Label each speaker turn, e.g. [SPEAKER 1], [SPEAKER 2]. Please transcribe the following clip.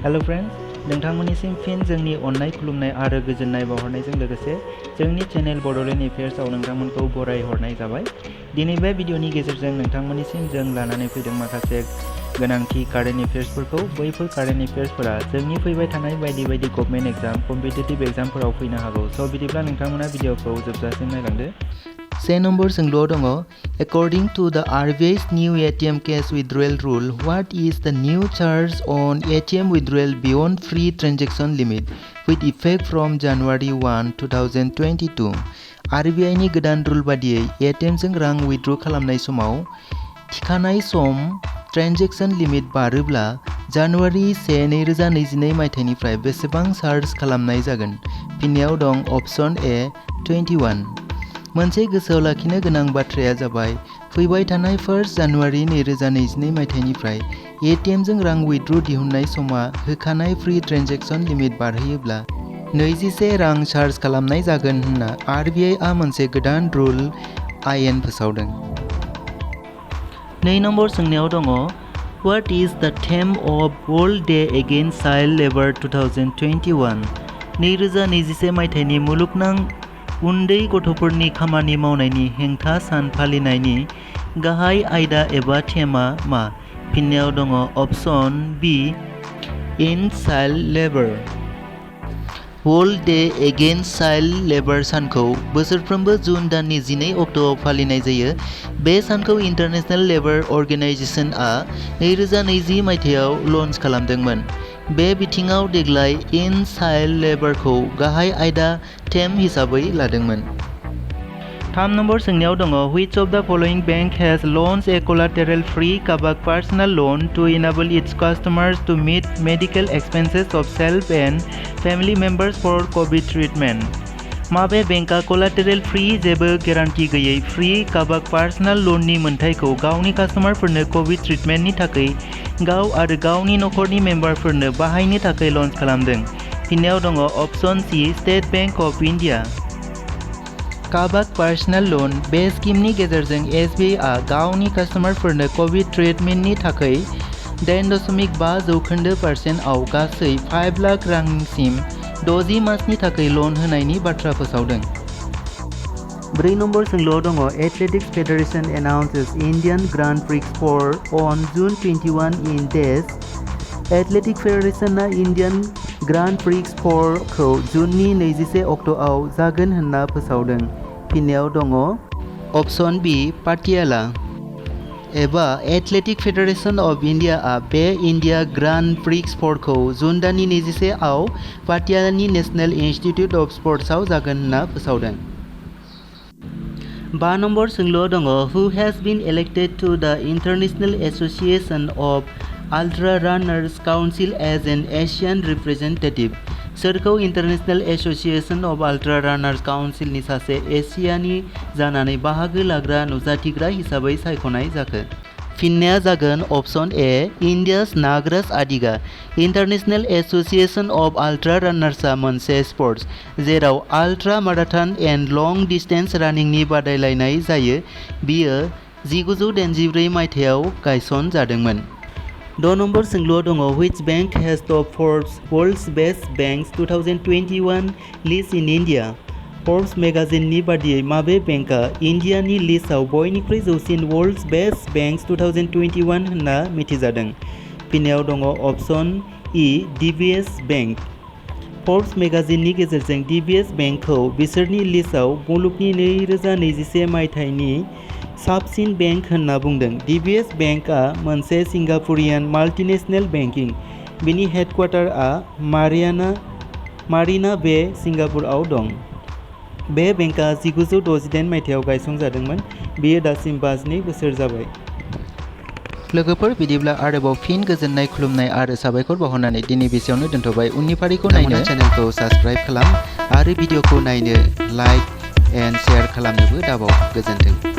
[SPEAKER 1] Hello friends नोंथांमोननिसिम फिन जोंनि अननाय खुलुमनाय आरो गोजोननाय बावहरनायजों लोगोसे जोंनि चेनेल बड'लेण्ड एफेयार्सआव नोंथांमोनखौ बरायहरनाय जाबाय। दिनै बे भिडिअनि गेजेरजों नोंथांमोननिसिम जों लानानै फैदों माखासे गोनांथि कारेन्ट एफेयार्सफोरखौ। बैफोर कारेन्ट एफेयार्सफोरा जोंनि फैबाय थानाय बायदि गभर्नमेन्ट एग्जाम कम्पिटिटिभ एग्जामफोराव फैनो हागौ। स' बिदिब्ला नोंथांमोना भिडिअखौ जोबजासिम नायलांदो। से नम्बर सोंलुआव दङ According to the RBI's new ATM cash withdrawal rule, what is the new charge on ATM withdrawal beyond free transaction limit with effect from January 1, 2022? RBI नि गोदान रुल बादियै ATM जों रां विथड्र खालामनाय समाव थिखानाय सम ट्रेन्जेक्सन लिमिट बारोब्ला जानुवारि 1, 2022 मायथाइनिफ्राय बेसेबां चार्ज खालामनाय जागोन? फिननायाव दं अप्शन ए 21। मोनसे गोसोआव लाखिनो गोनां बाथ्राया जाबाय फैबाय थानाय 1 जानुवारि 2022 मायथाइनिफ्राय ATM जों रां विथड्र दिहुननाय समा होखानाय फ्री ट्रेन्जेक्सन लिमिट बारहोयोब्ला 21 रां चार्ज खालामनाय जागोन होनना RBI आ मोनसे गोदान रुल आयेन फोसावदों। 2 नम्बर सोंनायाव दङ What is the theme of World Day Against Child Labor 2021? 2021 मायथाइनि मुलुगनां उन्दै गथ'फोरनि खामानि मावनायनि हेंथा सान फालिनायनि गाहाय आयदा एबा थेमा मा? फिननायाव दङ option be in child labour. World day against child labour सानखौ बोसोरफ्रोमबो जुन दाननि 12 अक्ट'आव फालिनाय जायो। बे सानखौ इन्टारनेशनेल लेबर अर्गेनाइजेशनआ 2020 मायथाइयाव लन्च खालामदोंमोन। बे बिथिङाव देग्लाय इन चाइल्ड लेबरखौ गाहाय आयदा थेम हिसाबै लादोंमोन। 3 नम्बर सोंनायाव दङ Which of the following bank has launched a collateral-free Kabak personal loan to enable its customers to meet medical expenses of self and family members for COVID treatment? माबे बेंकआ कलाटेरेल free जेबो गेरान्टि गैयै free काबाक personal लननि मोनथायखौ गावनि कास्टमारफोरनो Covid ट्रिटमेन्टनि थाखाय गाव आरो गावनि नखरनि मेम्बारफोरनो बाहायनो थाखाय लन्च खालामदों? फिननायाव दङ option C State Bank of India. काबाक पार्सनेल लोन बे स्किमनि गेजेरजों SBI आ गावनि कास्टमारफोरनो कभिड ट्रिटमेन्टनि थाखाय 8.5% आव गासै 5 लाख रांसिम 60 मासनि थाखाय लन होनायनि बाथ्रा फोसावदों। 4 नम्बर सोंलुआव दङ Athletics Federation announces Indian Grand Prix on June 21 in dash। Athletic फेडारेशनआ इन्डियान ग्रान्ड प्रिक्स खौ जुननि 21 अक्ट'आव जागोन होनना फोसावदों। फिननायाव दङ अप्शन बी पाटियाला। एबा एथलेटिक फेडारेशन अफ इन्डियाआ बे इन्डिया ग्रान्ड प्रिक्स खौ जुन दाननि 21 आव पाटियालानि नेशनेल इन्स्टिट्युट अफ स्पर्ट्सआव जागोन होनना फोसावदों। 5 नम्बर सोंलुआव दङ Who has been elected to the International Association of Ultra Runners Council as an Asian representative? सोरखौ International Association of Ultra Runners काउन्सिलनि सासे एसियानि जानानै बाहागो लाग्रा नुजाथिग्रा हिसाबै सायख'नाय जाखो? फिननाया जागोन option A India's Nagaraj Adiga. International Association of Ultra रानार्सआ मोनसे स्पर्ट्स जेराव ultra marathon and long distance रानिंनि बादायलायनाय जायो। बियो 1984 मायथाइयाव गायसन जादोंमोन। 6 नम्बर सोंलुआव दङ Which bank has top Forbes World's Best Banks 2021 list in India? Forbes मेगाजिननि बादियै माबे बेंकआ इन्डियानि लिस्टआव बयनिख्रुइ जौसिन वर्ल्ड्स बेस्ट बेंक्स 2021 होनना मिथिजादों? फिननायाव दङ option E DBS bank. Forbes मेगाजिननि गेजेरजों DBS बेंकखौ बिसोरनि लिस्टआव मुलुगनि 2021 मायथाइनि साबसिन बेंक होनना बुंदों। DBS बेंकआ मोनसे सिंगापुरियान माल्टिनेशनेल बेंकिं। बिनि हेडक्वार्टारआ मारिना बे सिंगापुराव दं। बे बेंकआ 1968 मायथाइयाव गायसनजादोंमोन। बेयो दासिम 52 बोसोर जाबाय। लोगोफोर बिदिब्ला आरोबाव फिन गोजोननाय खुलुमनाय आरो साबायखर बावहरनानै दिनै बेसेयावनो दोनथ'बाय। उननि फारिखौ नायनो चेनेलखौ साबस्क्राइब खालाम आरो भिडिअखौ नायनो लाइक एन्ड शेयार खालामनोबो दाबाव। गोजोन्थों।